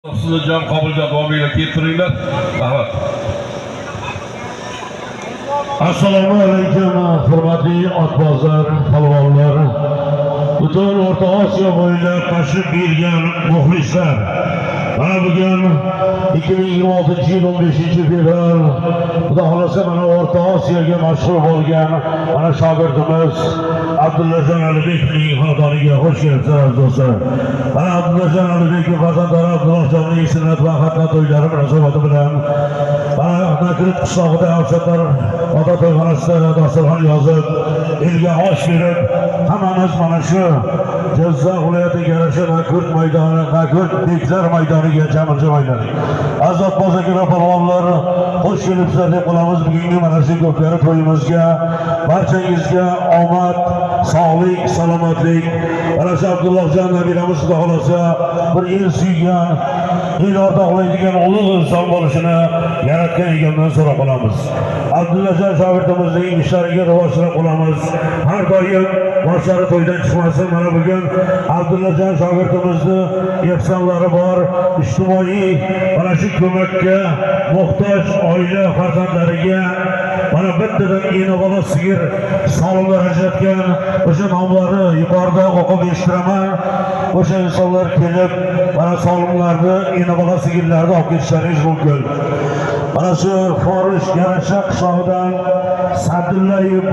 Sizni jam qabulga davomiylar kelib turinglar. Rahmat. Assalomu alaykum, hurmatli otbozlar, polvonlar, butun O'rta Osiyo bo'ylab tashrif buyurgan muxlislar. Mana bugun 2026 yil 15 fevral, Xudo xohlasa, mana O'rta Osiyoga mashhur bo'lgan mana shogirdimiz Abdullajon Alibekovning xonadoniga xush kelibsizlar, aziz do'stlar. Mana Abdullajon Alibekov farzandlari Abdullohjonning sunnat va xatna to'ylari munosabati bilan mana Nakrit qishlog'ida Avsatlar ota to'yxonasida dasturxon yozib, elga osh berib, hammamiz mana shu Jizzax viloyatiga yarasha Nakurt maydoni, Nakurt beklar maydoniga jamil-jam aylandik. Aziz otboz aka va polvonlar, xush kelibsizlar deb qolamiz bugungi mana shu ko'pkari to'yimizga. Barchangizga omad, sog'lik, salomatlik. Mana shu Abdullohjon nabiramiz, Xudo xohlasa, bir el suygan, el ardoqlaydigan ulug' inson bo'lishini yaratgan egamdan so'rab qolamiz. Abdullajon shogirdimizning ishlariga rivoj tilab qolamiz. Har doim boshlari to'ydan chiqmasin. Mana bugun Abdullajon shogirdimizni ehsonlari bor. Ijtimoiy mana shu ko'makka muhtoj oila farzandlariga mana bittadan ena bola sigir solimlar ajratgan. O'sha nomlari yuqorida o'qib eshittiraman. O'sha insonlar kelib mana solimlarni, ena bola sigirlarni olib ketishlaringiz mumkin. Mana shu Forish Yarasha qishlog'idan Sa'dullayev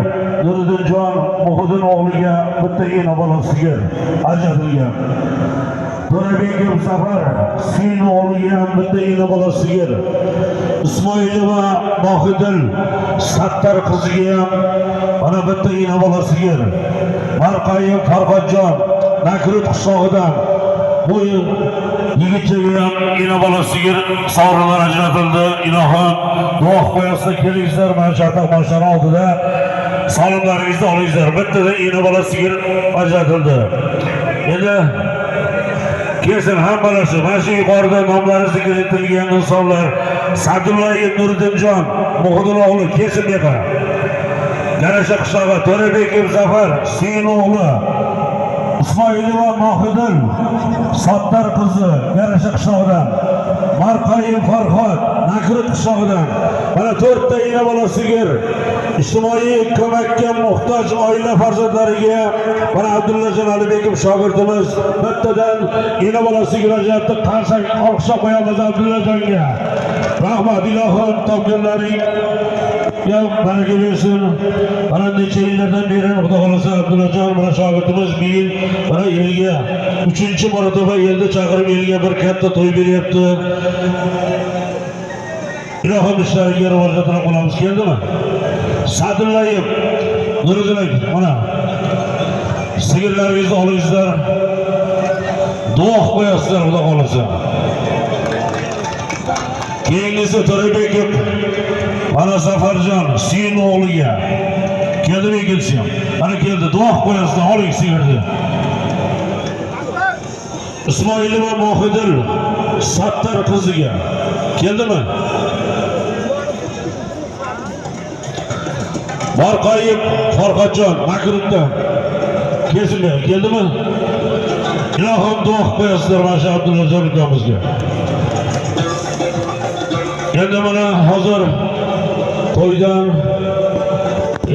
Nuriddinjon Muhiddin o'g'liga bitta ena bola sigir ajratilgan. To'rabekov Zafar Sin o'g'liga ham bitta ena bola sigir. Ismoilova Mohidil Sattar qiziga ham mana bitta ena bola sigir. Marqayev Farhodjon Nakrut qishlog'idan bu yigitchaga ham ena bola sigir sovrinlar ajratildi. Ilohim, duo qilib qo'yasizlar, kelingizlar mana Chartoq mashinani oldida solimlaringizni olingizlar. Bittada ena bola sigir ajratildi. Endi kelsin hammalari shu mana shu yuqorida nomlari zikr etilgan insonlar. Sa'dullayev Nuriddinjon Muhiddin o'g'li kelsin bu yoqqa. Garasha qishlog'i. To'rabekov Zafar Sin o'g'li, Ismoilova Mohidil Sottar qizi Garasha qishlog'idan, Marqayev Farhod Nakrut qishlog'idan. Mana to'rtta ena bola sigir ijtimoiy ko'makka muhtoj oila farzandlariga mana Abdullajon Alibekov shogirdimiz bittadan ena bola sigir ajratdi. Qarsak olqishlab qo'yamiz Abdullajonga. Rahmat, ilohim, topganlaring ya baraka bersin. Mana necha yillardan beri, Xudo xohlasa, Abdullajon mana shogirdimiz bu yil mana elga uchinchi marotaba elni chaqirib, elga bir katta to'y beryapti. Ilohim, ishlariga rivojlantirib qolamiz. Keldimi Sa'dullayev Nuriddin aka? Mana sigirlaringizni olingizlar, duo qilib qo'yasizlar, Xudo xohlasa. Keyingisi To'rabekov mana Safarjon Suyun o'g'liga. Keldimi ikkinchisi ham? Mana keldi. Duo qilib qo'yasizlar, oling sigirni. Ismoilova Mohidil Sattar qiziga. Keldimi Borqoyev Farhodjon Makrutdan kelsin bu yoqqa. Keldimi? Ilohim, duo qilib qo'yasizlar mana shu Abdullajon ukamizga. Endi mana hozir to'ydan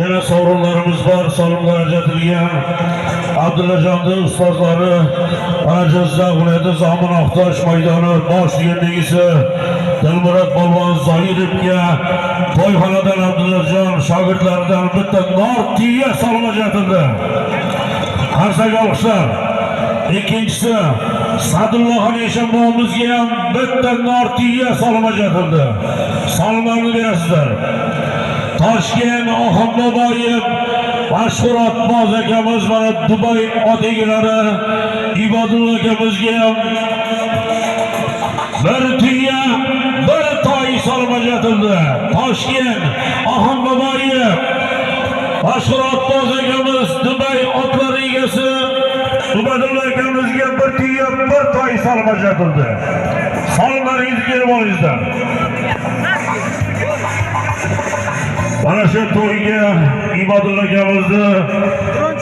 yana sovrinlarimiz bor, solimlar ajratilgan. Abdullajonni ustozlari mana Jizzax viloyati Zomin Oqtosh maydoni bosh yendegisi Dilmurod polvon Zoirovga to'yxonadan Abdullajon shogirdlaridan bitta nor tuya solim ajratildi. Qarsak olqishlar. Ikkinchisi Sadullohxon Eshonbobomizga ham bitta nor tuya solim ajratildi. Solimlarni berasizlar. Toshkent Oxunboboyev mashhur otboz akamiz, mana Dubay ot egalari Ibodulla akamizga ham bir tuya, bir toy solim ajratildi. Toshkent Oxunboboyev mashhur otboz akamiz, Dubay otlari egasi Ubaydulla akamizga bir tuya, bir toy solim ajratildi. Solimlaringizni kelib olingizlar. Mana shu to'yga Ibodulla akamizni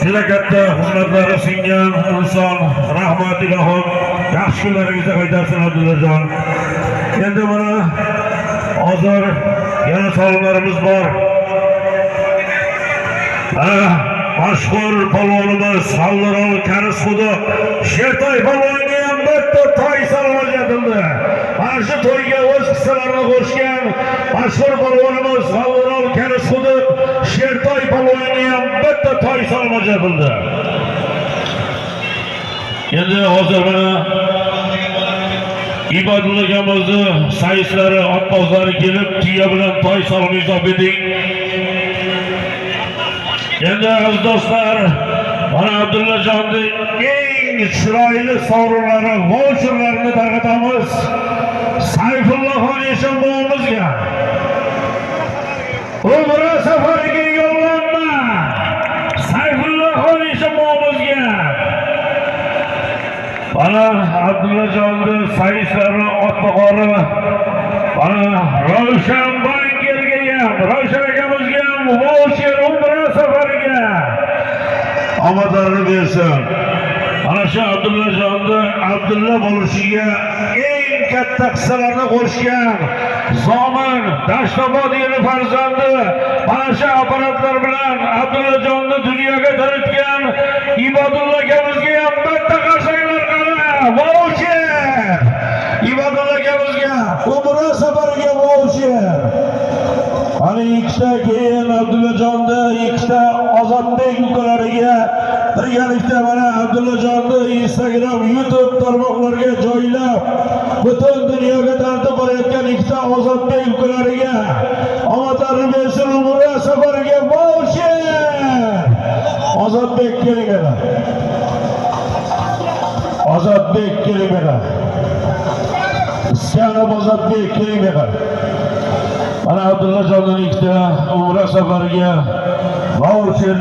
juda katta xizmatlari singan inson. Rahmat, ilohim. Yaxshi kunlaringizda qaytarsin, Abdullajon. Endi mana hozir yana sovrinlarimiz bor. Mana mashhur polvonimiz Sallarol Karis Xudo Shertoy polvonga ham bitta toy salom ajratildi. Mana shu to'yga o'z hissalarini qo'shgan mashhur polvonimiz Sallarol Karis Xudo Shertoy polvonga ham bitta toy salom ajratildi. Endi hozir mana Ibodulla akamizni sayislari, otbozlari kelib, tuya bilan toy salom hisob eding. Endi, aziz do'stlar, mana Abdullajonni eng chiroyli sovrinlari, voucherlarini tarqatamiz. Sayfullaxon Eshonbobomizga Umra safariga yo'llanma. Sayfullaxon Eshonbobomizga. Mana Abdullajonni sayislari, otboqori, mana Ravshan bankerga ham, Ravshan akamizga ham voucher Umra safariga. Omadlarini bersin. Mana shu Abdullajonni Abdulla bo'lishiga eng katta hissalarni qo'shgan Zomin Dashtobod eli farzandi, mana shu apparatlar bilan Abdullajonni dunyoga tanitgan Ibodulla akamizga ham bitta qarsaklar qara. Voucher! Ibodulla akamizga Umra safariga voucher. Mana ikkita, keyin Abdullajonni ikkita Ozodbek ukalariga birgalikda mana Abdullajonni Instagram, YouTube tarmoqlariga joylab, butun dunyoga tanitib borayotgan ikkita Ozodbek ukalariga omadlarini bersin, Umra safariga voucher. Ozodbek, keling aka. Ozodbek, keling aka. Iskanov Ozodbek, keling aka. Mana Abdullajonning ikkita Umra safariga voucher.